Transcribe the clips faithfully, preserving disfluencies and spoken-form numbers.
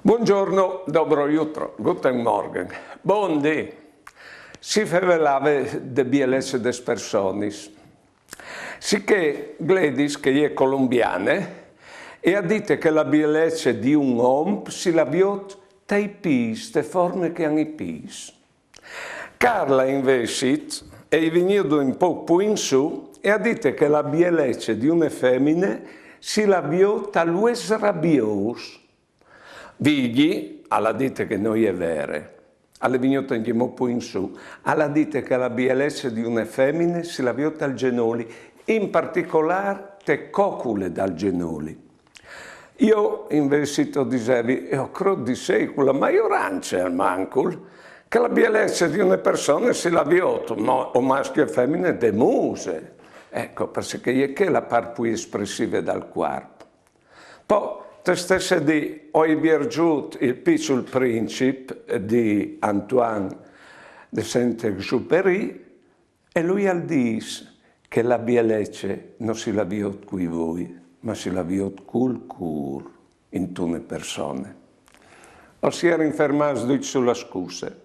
Buongiorno, dobro jutro, guten Morgen. Bondi. Si fevelave de bielece des personis. Sichè Gladys, che e je colombiane, e à dite che la bielece di un om si la viôt tai pîts, te forme che a àn i pîts. Carla, invezit, e je vignude un pôc plui in sù e à dite che la bielece di une femine si la viôt tal vues rabiôs. Vigji, al à dite che no je vere. Al è vignude ancjemò plui in sù. Al à dite che la bielece di une femine si la viôt tal zenoli, in particolâr te cocule dal zenoli. Jo invezit o disevi, e o crôt di sei cu la maiorance almancul, che la bielece di une persone si la viôt, ma o mascjo e femine, de muse. Eco, parcè che e je chê la part plui espressive dal cuarp. Po, te stesse dì, o ai viergiût il piçul princip di Antoine de Saint-Exupéry, e lui al dîs che la bielece no si la viôt cui voi, ma si la viôt cul cûr, intune persone. O si jerin fermâts ducj su la scuse.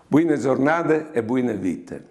Buine zornade e buine vite.